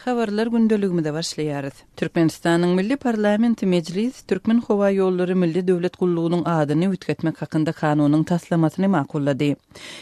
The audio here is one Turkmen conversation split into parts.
Habarlar gündeligimize başlaýarys. Türkmenistanyň milli parlamenti Mejlis Türkmenhowaýollary milli döwlet gullugynyň adyny üýtgetmek hakynda kanunyň taslamasyny makullady.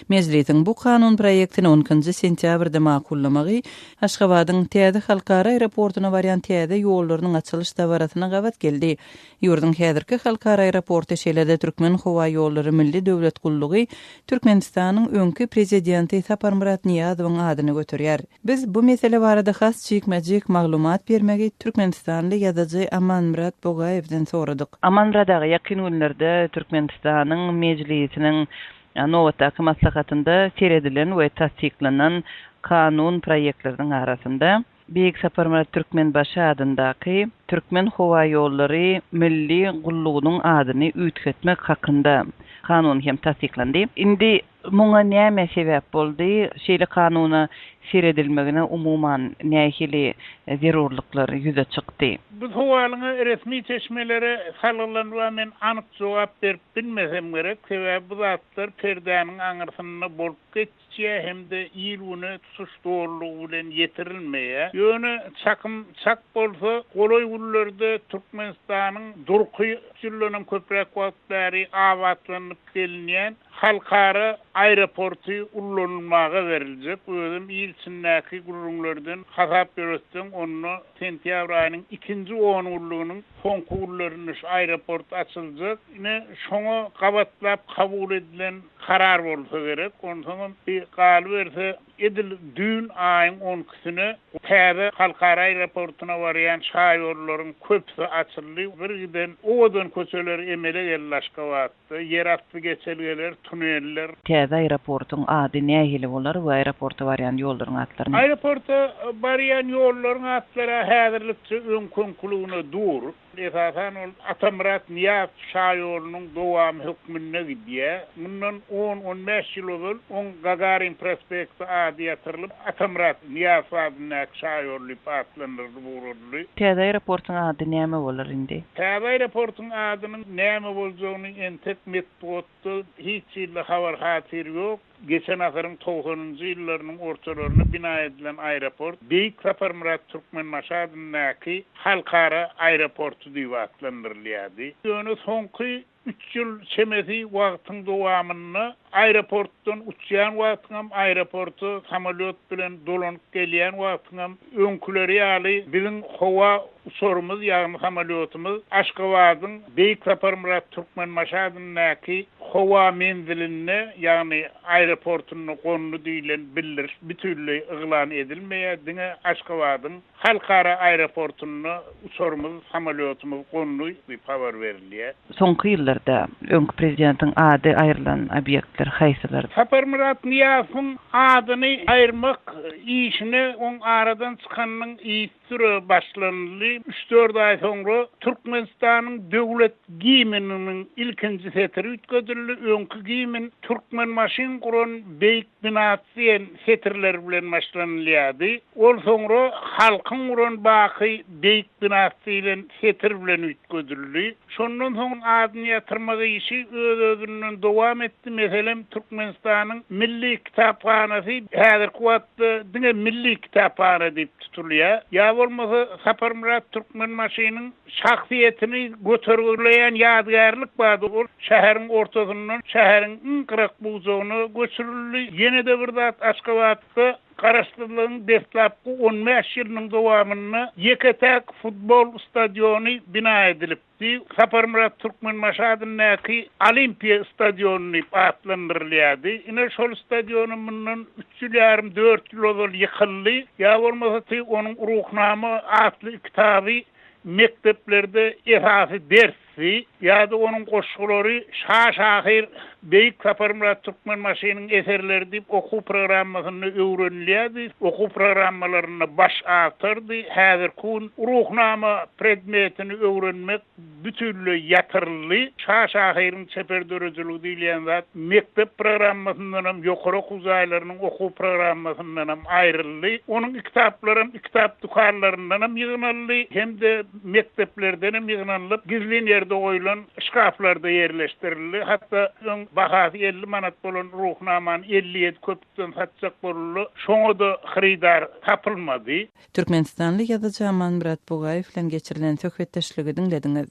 Mejlisiň bu kanun proýektini on ikinji sentýabrda makullamagy Aşgabadyň täze halkara aeroportuna barýan täze ýollarynyň açylyş dabarasyna gabat geldi. Ýurduň häzirki halkara aeroporty, şeýle-de Türkmenhowaýollary milli döwlet gullugy Türkmenistanyň öňki Prezidenti Saparmyrat Nyýazowyň adyny göterýär. Biz bu mesele barada has jikme-jik maglumat bermegi türkmenistanly ýazyjy Amanmyrat Bogaýewden soradyk. Amanmyrat aga, ýakyn günlerde Türkmenistanyň Mejlisiniň nobatdaky maslahatynda seredilen we tassyklanan kanun proýektleriniň arasynda Beýik Saparmyrat Türkmenbaşy adyndaky Türkmenhowaýollary milli gullugynyň adyny üýtgetmek hakynda kanun hem tassyklandy. Indi Muňa näme sebäp boldy? Şeýle kanuna seredilmegine umuman nähili zerurlyklar ýüze çykdy? Bu sowalyňa resmi çeşmelere salgylanybam men anyk jogap berip bilmesem gerek. Sebäbi bu zatlar perdäniň aňyrsynda bolup geçýär hem-de il-güne tutuş dolulygy bilen ýetirilmeýär. Ýöne çakym çak bolsa, golaý günlerde Türkmenistanyň durky üç ýyldanam köpräk wagt bäri abatlanyp gelinýän Halkara aeroporty ullanylmaga beriljek, özem il içindäki gürrüňlerden hasap ýöretseň, onda sentýabr aýynyň ikinji ongünlüginiň soňky günlerinde şu aeroport açyljak. Ine, şoňa gabatlap kabul edilen karar bolsa gerek. Onsoňam bir galyberse, edil düýn aýyň on ikisine täze halkara aeroportuna barýan şaýollaryň köpüsi açyldy. Birgiden owadan köçeler emele geldi Aşgabatda. Ýerasty geçelgeler, tuneller. Täze aeroportuň ady nähili bolar we aeroporta barýan ýollaryň atlary näme? Aeroporta barýan ýollaryň atlary häzirlikçe öňki-öňküligine dur. Esasan ol Atamyrat Nyýazow şaýolunyň dowamy hökmünde gidýär. Mundan on-on bäş ýyl ozal oň Gagarin prospekti ady ýatyrylyp, Atamyrat Nyýazow adyndaky şaýol diýip atlandyrylyp ugradyldy. Täze aeroportuň ady näme bolar indi? Täze aeroportuň adynyň näme boljagyny entek metbugatda hiç hili habar-hatyr ýok. Geçen asyryň togsanynjy ýyllarynyň ortalarynda bina edilen aeroport Beýik Saparmyrat Türkmenbaşy adyndaky Halkara aeroporty diýip atlandyrylýardy. Ýöne soňky Üç ýyl çemesi wagtyň dowamynda aeroportdan uçýan wagtyňam, aeroporta samolýot bilen dolanyp gelýän wagtyňam öňküleri ýaly biziň howa uçarymyz, ýagny samolýotymyz Aşgabadyň Beýik Saparmyrat Türkmenbaşy adyndaky howa menzilinde, ýagny aeroportunda gondy diýlen bildiriş bütinleý yglan edilmeýär, diňe Aşgabadyň Halkara aeroportunda uçarymyz, samolýotymyz gondy diýip habar berilýär. Soňky ýyllarda öňki prezidentiň ady aýrylan obýektler haýsylar? Saparmyrat Nyýazowyň adyny aýyrmak işine oň aradan çykanynyň yzysüre başlanyldy. Üç-dört aý soňra Türkmenistanyň döwlet gimniniň ilkinji setiri üýtgedildi. Öňki gimn Türkmenbaşyň guran beýik binasy diýen setirler bilen başlanylýardy. Ol soňra Halkyň guran baky beýik binasy diýlen setir bilen üýtgedildi. Şondan soň adyny ýatyrmak işi öz-özünden dowam etdi. Meselem, Türkmenistanyň Milli kitaphanasy häzirki wagtda diňe Milli kitaphana diýip tutulýar. Ýa bolmasa Saparmyrat Türkmenbaşynyň Şahsyýetini götergileýän ýadygärlik bardy, ol şäheriň ortasyndan şäheriň iň gyrak-bujagyna göçürildi. Ýene-de bir zat, Aşgabatda Garaşsyzlygyň deslapky on bäş ýylynyň dowamynda ýeke-täk futbol stadiony bina edilipdi. Saparmyrat Türkmenbaşy adyndaky Olimpiýa stadiony diýip atlandyrylýardy. Ine, şol stadionam mundan üç ýyl ýarym, dört ýyl ozal ýykyldy. Ýa bolmasa, onuň Ruhnama atly kitaby mekdeplerde esasy dersdi. Ýa-da onuň goşgulary Şa şahyr Beýik Saparmyrat Türkmenbaşynyň eserleri diýip okuw programmasynda öwrenilýärdi. Okuw programmalarynda baş awtordy. Häzirki gün Ruhnama predmetini öwrenmek bütinleý ýatyryldy. Şa şahyryň çeper döredijiligi diýilýän zat mekdep programmasyndanam, ýokary okuw jaýlarynyň okuw programmasyndanam aýryldy. Onuň kitaplaram kitap dükanlaryndanam ýygnaldy hem-de mekdeplerdenem ýygnanylyp, gizlin ýerde goýlan şkaflarda ýerleşdirildi. Hatda öň. Bahasy 50 manat bolan Ruhnamany 57 köpükden satjak boldy, şoňa-da hyrydar tapylmady. Türkmenistanly ýazyjy Amanmyrat Bugaýew bilen geçirilen söhbetdeşligi diňlediňiz.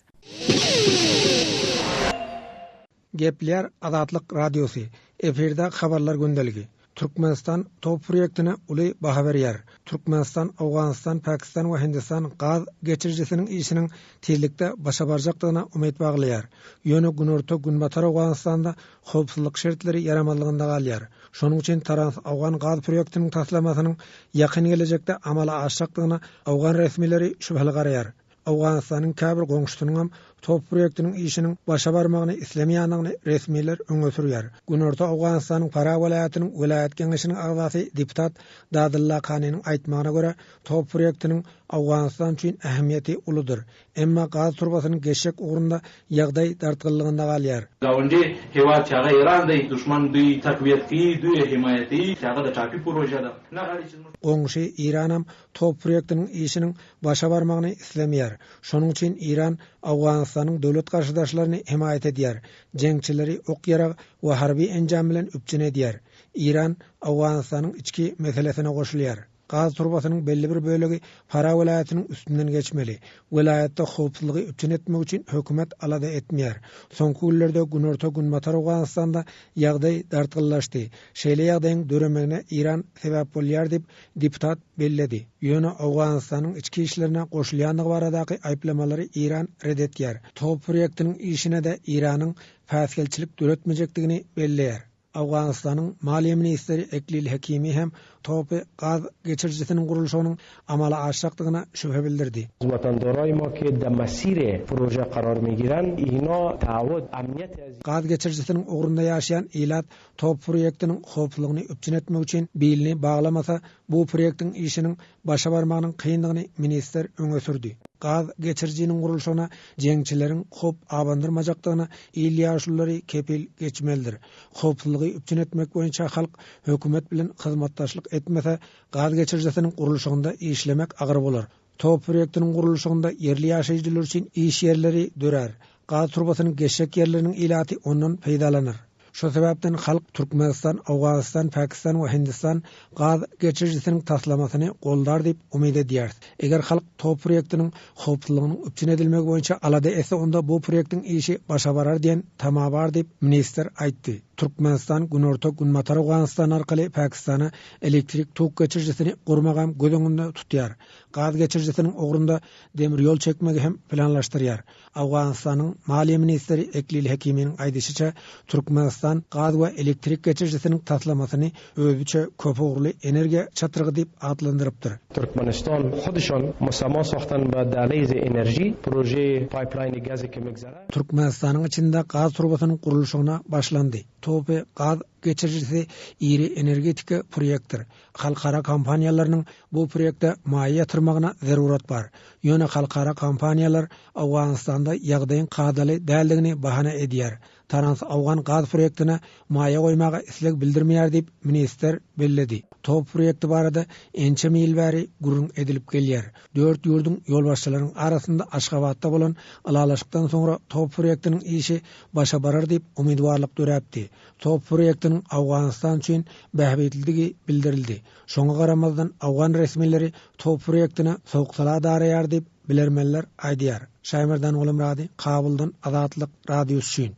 Gepleýär Azatlyk Radiosy, efirde Habarlar gündeligi. Türkmenistan TOPH proýektine uly baha berýär. Türkmenistan, Owganystan, Pakistan we Hindistan gaz geçirijisiniň işiniň tizlikde başa barjakdygyna umyt baglaýar. Ýöne günorta-günbatar Owganystanda howpsuzlyk şertleri ýaramazlygynda galýar. Şonuň üçin Trans-Owgan gaz proýektiniň taslamasynyň ýakyn gelejekde amala aşjakdygyna owgan resmileri şübheli garaýar. Owganystanyň käbir goňşusynyňam TOPH proýektiniň işiniň başa barmagyny islemeýändigini resmiler öňe sürýär. Günorta Owganystanyň Farah welaýatynyň welaýat geňeşiniň agzasy deputat Dadylla Kanynyň aýtmagyna görä, TOPH proýektiniň Owganystan üçin ähmiýeti uludyr. Emma gaz turbasynyň geçjek ugrunda ýagdaý dartgynlygynda galýar. Gawundy hewad çi haga Iran dey, duşman duý takwiýet kiyi, duý himaýet çi haga da Çapi proje da. Na çi zmuž. Goňşy Iranam TOPH proýektiniň işiniň başa barmagyny islemeýär. Şonuň üçin Eýran Owganystanyň döwlet garşydaşlaryny hemaýat edýär, jeňçileri ok-ýarag we harby enjam bilen üpjün edýär. Eýran Owganystanyň içki meselesine goşulýar. Gaz turbasynyň belli bir bölegi Farah welaýatynyň üstünden geçmeli. Welaýatda howpsuzlygy üpjün etmek üçin hökümet alada etmeýär. Soňky günlerde günorta-günbatar Owganystanda ýagdaý dartgynlaşdy. Şeýle ýagdaýyň döremegine Eýran sebäp bolýar diýip, deputat belledi. Ýöne Owganystanyň içki işlerine goşulýandygy baradaky aýyplamalary Eýran ret etýär. TOPH proýektiniň işine-de Eýranyň päsgelçilik döretmejekdigini belleýär. Owganystanyň maliýe ministri Eklil Hekimi hem TOPH gaz geçirijisiniň gurluşygynyň amala aşjakdygyna şübhe bildirdi. Watandarای ما که در مسیر پروژه قرار میگیرند اینا تعهد امنیت از Gaz geçirijisiniň ugrunda ýaşaýan ilat TOPH proýektiniň howpsuzlygyny üpjün etmek üçin bilini baglamasa, bu proýektiň işiniň başa barmagynyň kyndygyny ministr öňe sürdi. Gaz geçirijiniň gurluşygyna jeňçileriň howp abandyrmajakdygyna il ýaşululary kepil geçmelidir. Howpsuzlygy üpjün etmek boýunça halk hökümet bilen hyzmatdaşlyk etmese, gaz geçirijisiniň gurluşygynda işlemek agyr bolar. TOPH proýektiniň gurluşygynda ýerli ýaşaýjylar üçin iş ýerleri dörär. Gaz turbasynyň geçjek ýerleriniň ilaty ondan peýdalanar. Şo sebäpden halk Türkmenistan, Owganystan, Pakistan we Hindistan gaz geçirijisiniň taslamasyny goldar diýip umyt edýäris. Eger halk TOPH proýektiniň howpsuzlygynyň üpjün edilmegi boýunça alada etse onda bu proýektiň işi başa barar diýen tama bar diýip, ministr aýtdy. Türkmenistan Günorta, Günbatar Owganystan arkaly Pakistana elektrik tok geçirijisini gurmagam göz öňünde tutýar. Gaz geçirijisiniň ugrunda demir ýol çekmegi hem planlaşdyrýar. Owganystanyň maliýe ministri Eklil Hekiminiň aýdyşyça, Türkmenistan gaz we elektrik geçirijisiniň taslamasyny özüçe köpugurly energiýa çatrygy diýip atlandyrypdyr. Türkmenistan hudşon musama sohtan be dahliz enerji proje pipeline gazi ke migzara. Türkmenistanyň içinde gaz turbasynyň gurluşygyna başlandy. TOPH gaz geçirijisi iri energetika proýektdir. Halkara kompaniýalarynyň bu proýekte maýa ýatyrmagyna zerurat bar. Ýöne halkara kompaniýalar Owganystanda ýagdaýyň kadaly däldigini bahana edýär. Trans-Owgan gaz proýektine maýa goýmaga isleg bildirmeýär diýip, ministr belledi. TOPH proýekti barada ençeme ýyl bäri gürrüň edilip gelýär. Dört ýurduň ýolbaşçylarynyň arasynda Aşgabatda bolan ylalaşykdan soňra TOPH proýektiniň işi başa barar diýip umydwarlyk döräpdi. TOPH proýektiniň Owganystan üçin bähbitlidigi bildirildi. Şoňa garamazdan, owgan resmileri TOPH proýektine sowuk-sala daraýar diýip, bilermenler aýdýar. Şaýmerdan Gulumyrady, Kabuldan Azatlyk Radiosy üçin.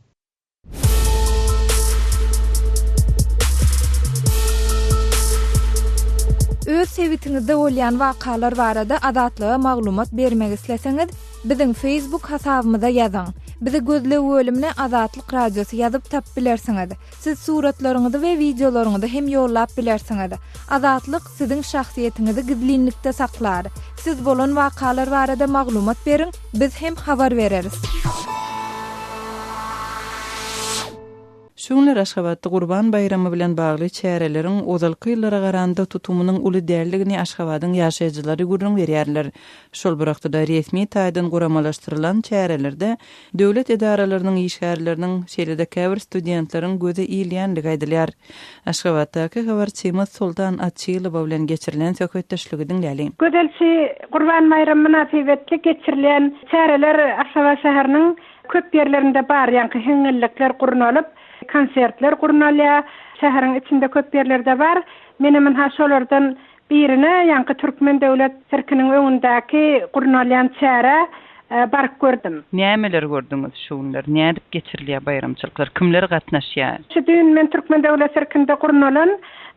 Öz sebitiňizde bolýan wakalar barada Azatlyga maglumat bermek isleseňiz, biziň Facebook hasabymyza ýazyň. Bizi gözleg bölümine Azatlyk Radiosy ýazyp tapyp bilersiňiz. Siz suratlaryňyzy we wideolaryňyzy hem ýollap bilersiňiz. Azatlyk siziň şahsyýetiňizi gizlinlikde saklar. Siz bolan wakalar barada maglumat beriň, biz hem habar bereris. Şu günler Aşgabatda Gurban baýramy bilen bagly çäreleriň ozalky ýyllara garanda tutumynyň uly däldigini Aşgabadyň ýaşaýjylary gürrüň berýärler. Şol bir wagtda-da resmi taýdan guramalaşdyrylan çärelerde döwlet edaralarynyň işgärleriniň, şeýle-de käbir studentleriň göze ilýändigi aýdylýar. Aşgabatdaky habarçymyz Soltan Açylowa bilen geçirilen söhbetdeşligi diňläliň. Gözelçi Gurban baýramy mynasybetli geçirilýän çäreler Aşgabat şäheriniň Köp ýerlerinde bar ýaňky hiňňillikler gurnalyp, Konsertler gurnalýar. Şäheriň içinde köp ýerlerde bar. Menem ynha şolardan birine, ýaňky Türkmen döwlet sirkiniň öňündäki gurnalýan çärä baryp gördüm. Nämeler gördüňiz şu günler? Nädip geçirilýär baýramçylyklar? Kimler gatnaşýar? Şu düýn men Türkmen döwlet sirkinde gurnalan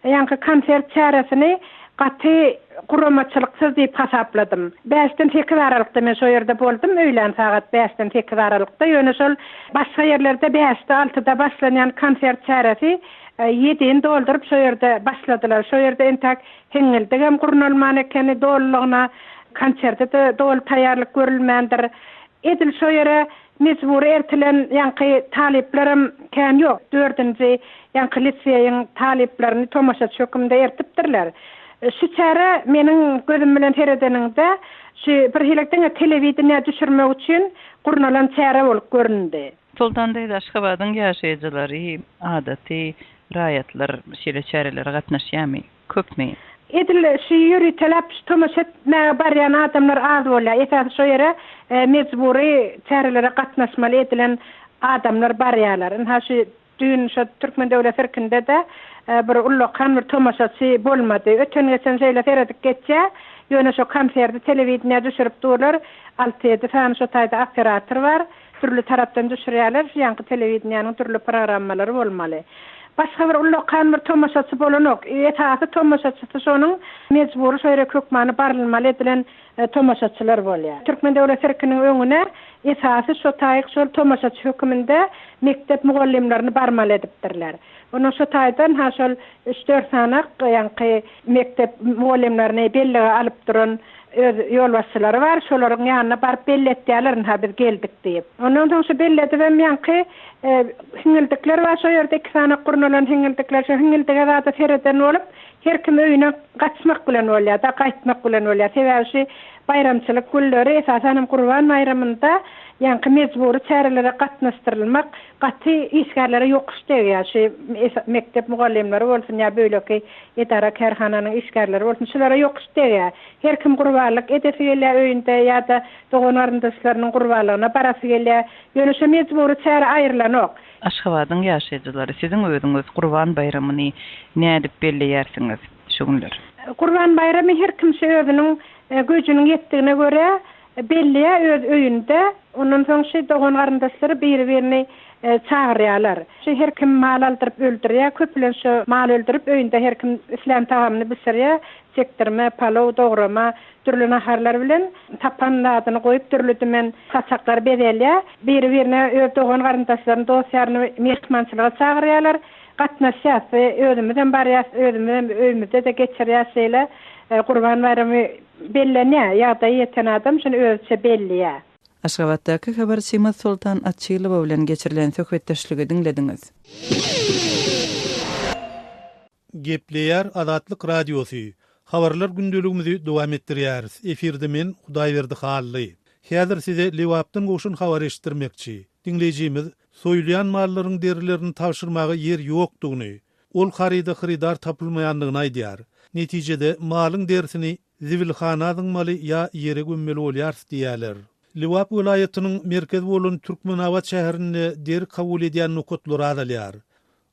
ýaňky konsert çäresini gaty guramaçylyksyz diýip hasapladym. Bäşden sekiz aralykda men şo ýerde boldum, öýlän sagat bäşden sekiz aralykda, ýöne şol başga ýerlerde bäşde, altyda başlanýan konsert çäresi ýedini dolduryp şo ýerde başladylar. Şo ýerde entäk hiňňildigem gurnalman ekeni dolulygyna, konserte-de doly taýýarlyk görülmändir. Edil şo ýere Mejbury ertilen ýaňky talyplaram kän ýok. Dördünji ýaňky liseýiň talyplaryny tomaşaçy höküminde ertipdirler. Şu çäre meniň gözüm bilen seredeniňde şu birhili diňe telewideniýä düşürmek üçin gurnalan çäre bolup göründi. Soltan daýza Aşgabadyň ýaşaýjylary, adaty raýatlar şeýle çärelere gatnaşýarmy? Köpmi? Edil şu ýöriteläp şu tomaşa etmäge barýan adamlar az bolýar. Esasy şo ýere mejbury çärelere gatnaşmaly edilen adamlar barýarlar. Ynha şu düýn şo Türkmen döwlet sirkinde-de bir ullakan bir tomaşaçy bolmady. Öten-geçen şeýle seredip geçýär. Ýöne şo konserdi telewideniýä düşürip durlar. Alty-ýedi sany şo taýda operator bar. Dürli tarapdan düşürýärler, şu ýaňky telewideniýäniň dürli programmalary bolmaly. Başga bir ullakan bir tomaşaçy bolanok. Esasy tomaşaçysy şonuň mejbury şo ýere hökmany barylmaly edilen tomaşaçylar bolýar. Türkmen döwlet sirkiniň öňüne esasy şo taýyk şol tomaşaçy höküminde mekdep mugallymlaryny barmaly edipdirler. Ondan şo taýdan ha şol üç-dört sanak ýaňky mekdep mugallymlaryny bellige alyp duran öz ýolbaşçylary bar, şolaryň ýanyna baryp belli etýärler, ynha biz geldik diýip. Ondan soň şu belli edibem ýaňky hiňňildikler bar şo ýerde iki sanak gurnalan hiňňildikler, şo hiňňildige zada sereden bolup, her kim öýüne gaçmak bilen bolýar-da, gaýtmak bilen bolýar. Sebäbi şu baýramçylyk günleri, esasan hem Gurban baýramynda ýaňky mejbury çärelere gatnaşdyrylmak gaty işgärlere ýokuş degýär. Şu mekdep mugallymlary bolsun ýa beýleki edara-kärhananyň işgärleri bolsun, şulara ýokuş degýär. Her kim gurbanlyk edesi gelýär öýünde ýa-da dogan-garyndaşlarynyň gurbanlygyna barasy gelýär. Ýöne şo mejbury çäre aýrylanok. Aşgabadyň ýaşaýjylary, siziň özüňiz Gurban baýramyny nädip belleýärsiňiz şu günler? Gurban baýramy her kim şu özüniň güýjüniň ýetdigine görä Belleýär öz öýünde. Ondan soň şi dogan-garyndaşlary biri-birini çagyrýarlar. Şi her kim mal aldyryp öldürýär. Köplenç şo mal öldürip öýünde her kim islän tagamyny bişirýär. Çekdirme, palow, dograma, dürli naharlar bilen tapan zadyny goýup dürli-dümen saçaklar bezelýär. Biri-birine öz dogan-garyndaşlaryny, dost-ýaryny myhmançylyga çagyrýarlar. Gatnaşýas we özümizem barýas, özümizem öýümizde-de geçirýäs şeýle Gurban baýramy Bellenýär. Ýagdaýy ýeten adam şuny özüçe belleýär. Aşgabatdaky habarçymyz Soltan Açylowa bilen geçirilen söhbetdeşligi diňlediňiz. Gepleýär Azatlyk Radiosy. Habarlar gündeligimizi dowam etdirýäris. Efirde men, Hudaýberdi Hally. Häzir size Lebapdan gowşan habary eşitdirmekçi. Diňleýjimiz soýulýan mallaryň derilerini tabşyrmaga ýer ýokdugyny, Ol haryda hyrydar tapylmaýandygyny aýdýar. Netijede, malyň derisini zibilhana zyňmaly ýa ýere gömmeli bolýarys diýýärler. Lebap welaýatynyň merkezi bolan Türkmenabat şäherinde deri kabul edýän nokatlar azalýar.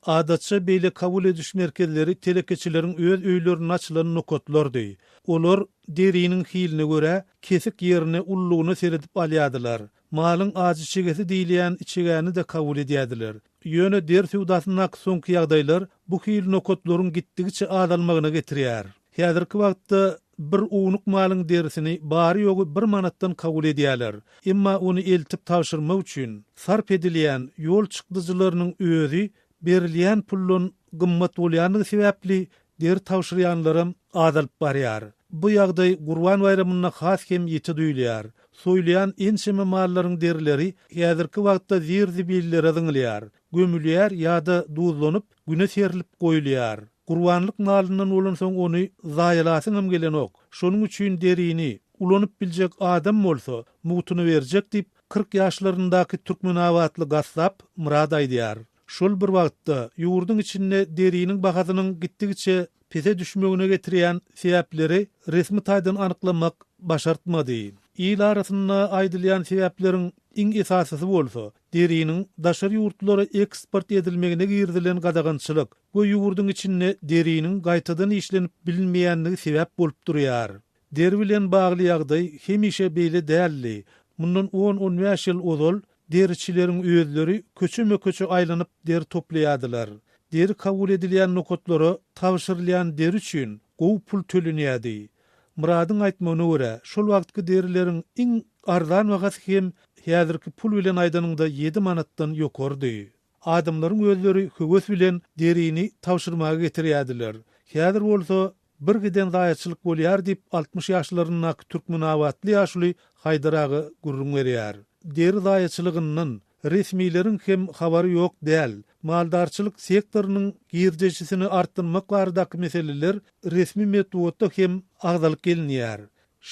Adatça beýle kabul ediş merkezleri telekeçileriň öz öýlerinde açylan nokatlardy. Olar deriniň hiline görä, kesik ýerine, ululygyna seredip alýardylar. Malyň ajy içegesi diýilýän içegäni-de kabul edýärdiler. Ýöne deri söwdasyndaky soňky ýagdaýlar bu hili nokatlaryň gitdigiçe azalmagyna getirýär. Häzirki wagtda bir ownuk malyň derisini bary-ýogy bir manatdan kabul edýärler. Emma ony eltip tabşyrmak üçin sarp edilýän ýol çykdajylarynyň özi berilýän puldan gymmat bolýandygy sebäpli deri tabşyrýanlaram azalyp barýar. Bu ýagdaý Gurban baýramynda has hem ýiti duýulýar. Soýulýan ençeme mallaryň derileri häzirki wagtda zir-zibillere zyňylýar, gömülýär ýa-da duzlanyp, güne serlip goýulýar. Gurbanlyk malyndan bolansoň ony zaýalasyňam gelenok. Şonuň üçin derini ulanyp biljek adam bolsa, mugtuna berjek diýip, 40 ýaşlaryndaky türkmenabatly gassap Myrat aýdýar. Şol bir wagtda, ýurduň içinde deriniň bahasynyň gitdigiçe pese düşmegine getirýän sebäpleri resmi taýdan anyklamak başartmady. Il arasynda aýdylýan sebäpleriň iň esasysy bolsa, deriniň daşary ýurtlara eksport edilmegine girizilen gadagançylyk we ýurduň içinde deriniň gaýtadan işlenip bilinmeýänligi sebäp bolup durýar. Deri bilen bagly ýagdaý hemişe beýle däldi. Mundan on-on bäş ýyl ozal deriçileriň özleri köçeme-köçe aýlanyp deri toplaýardylar. Deri kabul edilýän nokatlara tabşyrylýan deri üçin gowy pul tölenýärdi. Myradyň aýtmagyna görä, şol wagtky derileriň iň arzan bahasy hem häzirki pul bilen aýdanyňda ýedi manatdan ýokarydy. Adamlaryň özleri höwes bilen derini tabşyrmaga getirýärdiler. Häzir bolsa bir giden zaýaçylyk bolýar diýip, 60 ýaşlaryndaky türkmenabatly ýaşuly Haýdar aga gürrüň berýär. Deri zaýaçylygyndan resmileriň hem habary ýok däl. Maldarçylyk sektorynyň girdejisini artdyrmak baradaky meseleler resmi metbugatda hem agzalyp gelinýär.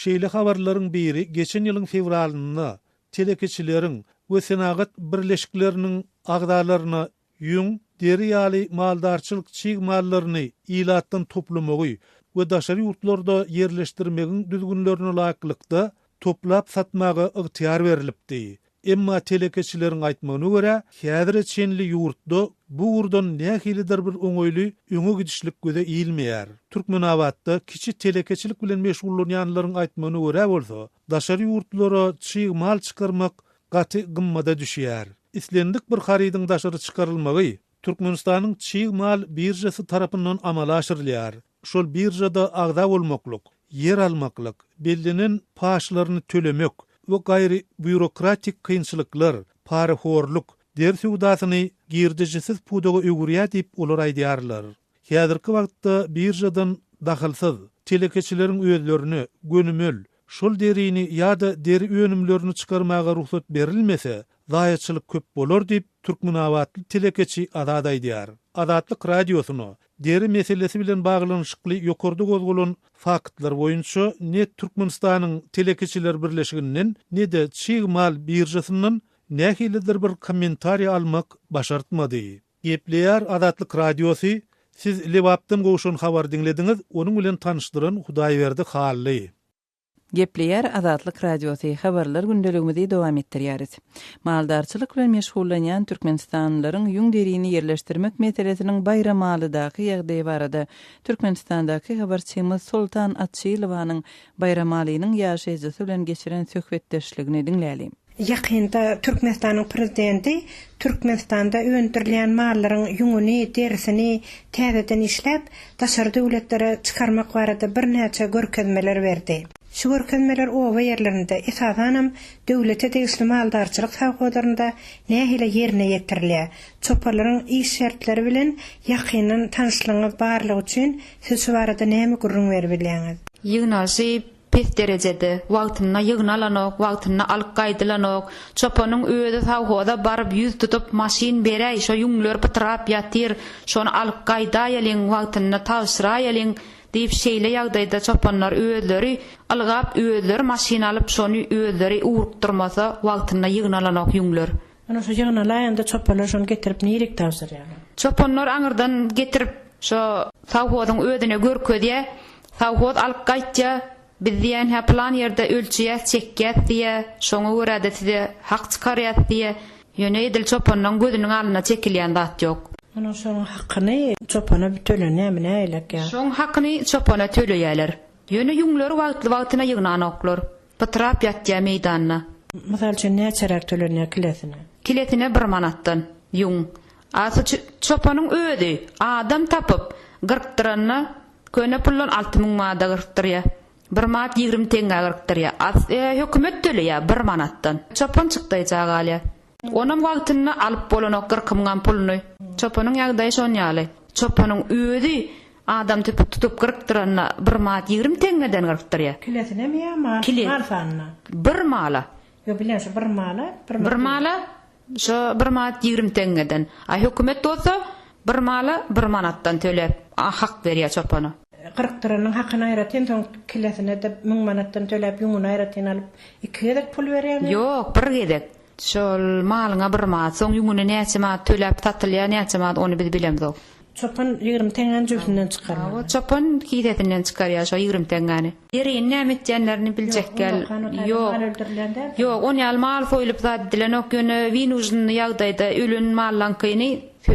Şeýle habarlaryň biri geçen ýylyň fewralynda telekeçileriň we senagat birleşikleriniň agzalaryna ýüň, deri ýaly maldarçylyk çig mallaryny ilatdan toplamagy we daşary ýurtlarda ýerleşdirmegiň düzgünlerine laýyklykda toplap satmaga ygtyýar berlipdi. Emma telekeçileriň aýtmagyna görä, häzire çenli ýurtda bu ugurdan nähilidir bir oňaýly öňe gidişlik göze ilmeýär. Türkmenabatda kiçi telekeçilik bilen meşgullanýanlaryň aýtmagyna görä bolsa, daşary ýurtlara çig mal çykarmak gaty gymmada düşýär. Islendik bir harydyň daşary çykarylmagy Türkmenistanyň çig mal biržasy tarapyndan amala aşyrylýar. Şol biržada agza bolmaklyk, ýer almaklyk, bellenen paçlaryny tölemek we gaýry býurokratik kynçylyklar, parahorluk, deri söwdasyny girdejisiz pudaga öwürýär diýip olar aýdýarlar. Häzirki wagtda biržadan dahylsyz, telekeçileriň özlerine gönümel şol derini ýa-da deri önümlerini çykarmaga rugsat berilmese, zaýaçylyk köp bolar diýip, türkmenabatly telekeçi Azat aýdýar. Azatlyk Radiosyna deri meselesi bilen baglanyşykly ýokarda gozgalan faktlar boýunça ne Türkmenistanyň Telekeçiler birleşiginden, ne-de çig mal biržasyndan nähilidir bir kommentariý almak başartmady. Gepleýär Azatlyk Radiosy, Siz Lebapdan gowşan habary diňlediňiz, onuň bilen tanyşdyran Hudaýberdi Hally. Gepleýär Azatlyk Radiosy, Habarlar gündeligimizi dowam etdirýäris. Maldarçylyk bilen meşgullanýan türkmenistanlylaryň ýüň-derini ýerleşdirmek meselesiniň Baýramalydaky ýagdaýy barada Türkmenistandaky habarçymyz Soltan Açylowanyň Baýramalynyň ýaşaýjysy bilen geçiren söhbetdeşligini diňläliň. Ýakynda Türkmenistanyň Prezidenti Türkmenistanda öndürilýän mallaryň ýüňüni, derisini täzeden işläp, daşary döwletlere çykarmak barada birnäçe görkezmeler berdi. Şu görkezmeler oba ýerlerinde, esasanam, döwlete degişli maldarçylyk sowhozlarynda nähili ýerine ýetirilýär? Çopanlaryň iş şertleri bilen ýakyndan tanyşlygyňyz barlygy üçin siz şu barada näme gürrüň beribilýäňiz? Ýygnalyşy Pes derejede, wagtynda ýygnalanok, wagtynda alyp gaýdylanok. Çopanyň özi sowhoza baryp ýüz tutup maşyn beräý, şo ýüňler pytrap ýatyr, şony alyp gaýdaýalyň, wagtynda tabşyraýalyň diýip şeýle ýagdaýda çopanlar özleri ylgap özleri maşyn alyp şony özleri ugrukdyrmasa wagtynda ýygnalanok ýüňler. Ýöne şo ýygnalaýanda çopanlar şony getirip nirik tabşyrýarlar? Çopanlar aňyrdan getirip şo sowhozyň özüne görkezýä, sowhoz alyp gaýtýa, biz diýýän hä pylan ýerde ölçeýäs, çekýäs diýýä, şoňa görä-de size hak çykarýas diýýä. Ýöne edil çopanlaň gözüniň alnynda çekilýän zat ýok. Onuň şonuň hakyny çopana tölenýärmi nähilek ýa? Şoň hakyny çopana töleýäler. Ýöne ýüňleri wagtly-wagtyna ýygnanoklar. Pytrap ýatýa meýdanda. Mysal üçin näçeräk tölenýär kilesine? Kilesine bir manatdan ýüň. A su çopanyň özi adam tapyp gyrkdyranda köne puldan 6000 manada gyrkdyrýa. Bir manat 20 teňňä gyrkdyrýa. A hökümet töleýä bir manatdan. Çopan çykdaýja galýa. Onam wagtynda alyp bolanok gyrkymyňam puluny. Çopanyň ýagdaýy şon ýaly. Çopanyň özi adam tüpük tutup gyrkdyranda bir manat 20 teňňeden gyrkdyrýa. Kilesinemi ýa mal Kile. mal sanyna? Bir mala. Ýok bilýän şo bir mala bir Bir mala şo bir manat 20 teňňeden. A hökümet bolsa bir mala bir manatdan töläp hak berýä çopana. Gyrkdyranyň hakyny aýratyn soň kilesine-de müň manatdan töläp ýüňüni aýratyn alyp iki gezek pul berýärmi? Ýok bir gezek. Şol malyňa bir manat, soň ýüňüne näçe manat töläp satylýar, näçe manat ony biz bilemzok. Çopan 20 teňňäni jübüsinden çykarmaly. Hawa, çopan kisesinden çykarýar şo 20 teňňäni. Derini näme etýänlerini biljek däl. Ýok. Ýok, on ýaly mal soýlup zat edilenok, ýöne winužnyny ýagdaýda ölen mallaňkyny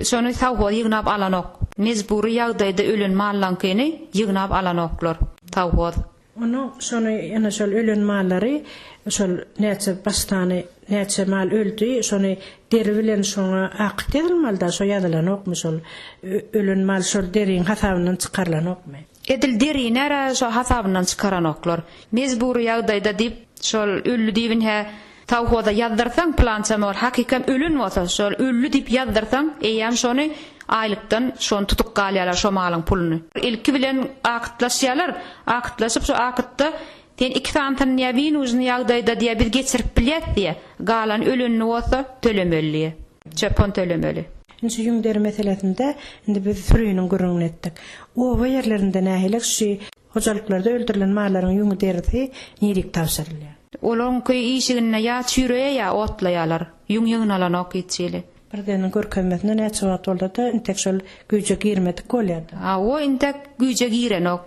şony sowhoz ýygnap alanok. Mejbury ýagdaýda ölen mallaňkyny ýygnap alanoklar sowhoz. Onuň şony ýene şol ölen mallary şol näçe baş sany näçe mal öldi şony deri bilen şoňa akyt ýazylmalyda şo ýazylanokmy şol ölen mal şol deriň hasabyndan çykarylanokmy. Edil derini-ä şo hasabyndan çykaranoklar. Mejbury ýagdaýda diýip şol öldi diýip hä sowhoza ýazdyrsaň pylança mal hakykam ölen bolsa şol öldi diýip ýazdyrsaň eýýäm şony aýlykdan şony tutup galýarlar şo malyň puluny. Ilki bilen akytlaşýarlar akytlaşyp şo akytda sen iki sanysyny diýýär winužny ýagdaýda diýýär biz geçirip bilýäs diýýär galan ölenini bolsa tölemeli diýýär. Çöpon tölemeli. Indi şu ýüň deri meselesinde indi biz süriniň gürrüňini etdik. Oba ýerlerinde nähili şu hojalyklarda öldürilen mallaryň ýüňi derisi nirik tabşyrylýar? Olaryňky işiginde ýa çüýreýär ýa otlaýarlar. Ýüň ýygnalanok hiç hili. Prezidentiň görkezmesinde näçe wagt bolsa-da intek şol güýje girmedik bolýar-da. Hawa intek güýje girenok.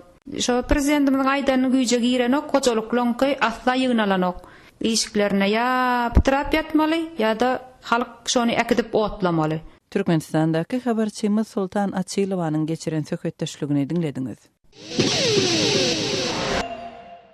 Şo prezidentimiziň aýdanyny güýje girenok, hojalyklaňky asla ýygnalanok. Işiklerine ýa pytrap ýatmaly, ýa-da halk şony äkidip otlamaly. Türkmenistandaky habarçymyz Soltan Açylowanyň geçiren söhbetdeşligini diňlediňiz.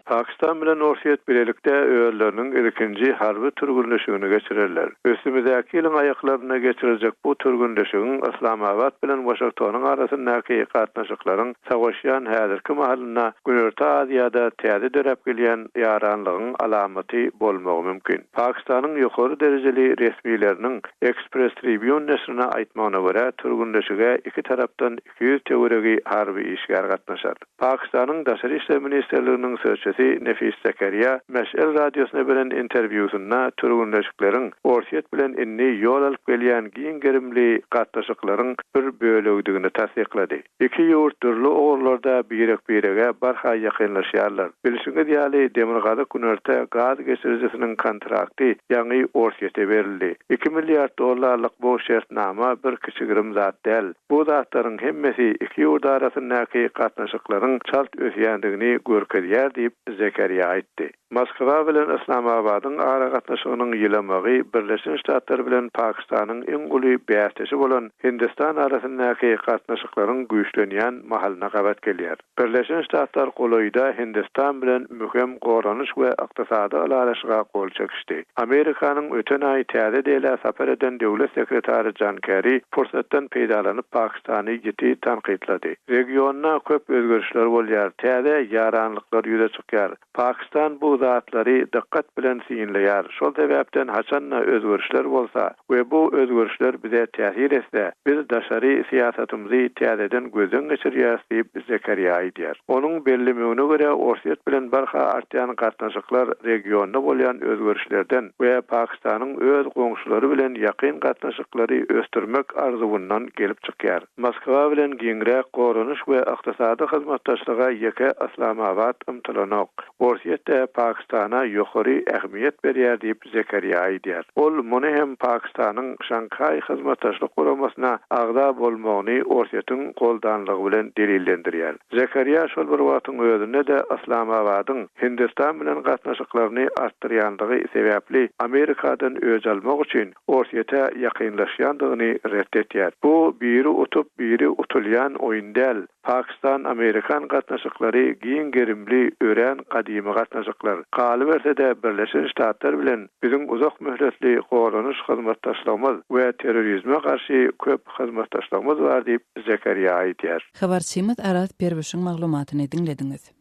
Pakistan bilen Orsýet bilelikde özleriniň ilkinji harby türgünleşigini geçirerler. Üstümizdäki ýylyň aýaklarynda geçiriljek bu türgünleşigiň Yslamabat bilen Waşingtonyň arasyndaky gatnaşyklaryň savaşýan häzirki mahalynda Günorta Aziýada täze döräp gelýän ýaranlygyň alamaty bolmagy mümkin. Pakistanyň ýokary derejeli resmileriniň Express Tribune neşirine aýtmagyna görä, türgünleşige iki tarapdan 200 töweregi harby işgär gatnaşar. Pakistanyň Daşary işler ministrliginiň sözçüsi Nefis Zekeriýa Meş'el radiosyna beren interwýusynda türgünleşikleriň Orsýet bilen indi ýol alyp gelýän giň gerimli gatnaşyklaryň bir bölegidigini tassyklady. Iki ýurt dürli ugurlarda birek-birege barha ýakynlaşýarlar. Bilşiňiz ýaly, Demirgazyk-Günorta gaz geçirijisiniň kontrakty ýaňy Orsýete berildi. Iki milliard dollarlyk bu şertnama bir kiçi-girim zat däl. Bu zatlaryň hemmesi iki ýurt arasyndaky gatnaşyklaryň çalt ösýändigini görkezýär diýip, Zekeriýa aýtdy. Moskwa bilen Yslamabadyň aragatnaşygynyň ýylamagy Birleşen Ştatlar bilen Pakistanyň iň uly bäsdeşi bolan Hindistan arasyndaky gatnaşyklaryň güýçlenýän mahalyna gabat gelýär. Birleşen Ştatlar golaýda Hindistan bilen möhüm goranyş we ykdysady ylalaşyga gol çekişdi. Amerikanyň öten aý Täze Delä sapar eden döwlet sekretary Jan Kerri pursatdan peýdalanyp Pakistany ýiti tankytlady. Regionda köp özgerişler bolýar, täze ýaranlyklar ýüze çykýar. Pakistan bu zatlary dykgat bilen synlaýar, şol sebäpden haçan-da özgerişler bolsa we bu özgerişler bize täsir etse, biz daşary syýasatymyzy täzeden gözden geçirýäris diýip, Zekeriýa aýdýar. Onuň bellemegine görä, Orsýet bilen barha artýan gatnaşyklar regionda bolýan özgerişlerden we Pakistanyň öz goňşulary bilen ýakyn gatnaşyklary ösdürmek arzuwyndan gelip çykýar. Moskwa bilen giňräk goranyş we ykdysady hyzmatdaşlyga ýeke Yslamabat ymtylanok. Orsýet-de Pakistana ýokary ähmiýet berýär diýip, Zekeriýa aýdýar. Ol muny hem Pakistanyň Şanghaý Hyzmatdaşlyk Guramasyna agza bolmagyny Orsýetiň goldanlygy bilen delillendirýär. Zekeriýa şol bir wagtyň özünde-de Yslamabadyň Hindistan bilen gatnaşyklaryny artdyrýandygy sebäpli Amerikadan öç almak üçin Orsýete ýakynlaşýandygyny ret etýär. Bu biri utup, biri utulýan oýun däl. Pakistan-amerikan gatnaşyklary giň gerimli, örän gadymy gatnaşyklar. Galyberse-de, Birleşen Ştatlar bilen biziň uzak möhletli goranyş hyzmatdaşlygymyz we terrorizme garşy köp hyzmatdaşlygymyz bar diýip, Zekeriýa aýdýar. Habarçymyz Araz Perwişiň maglumatyny diňlediňiz.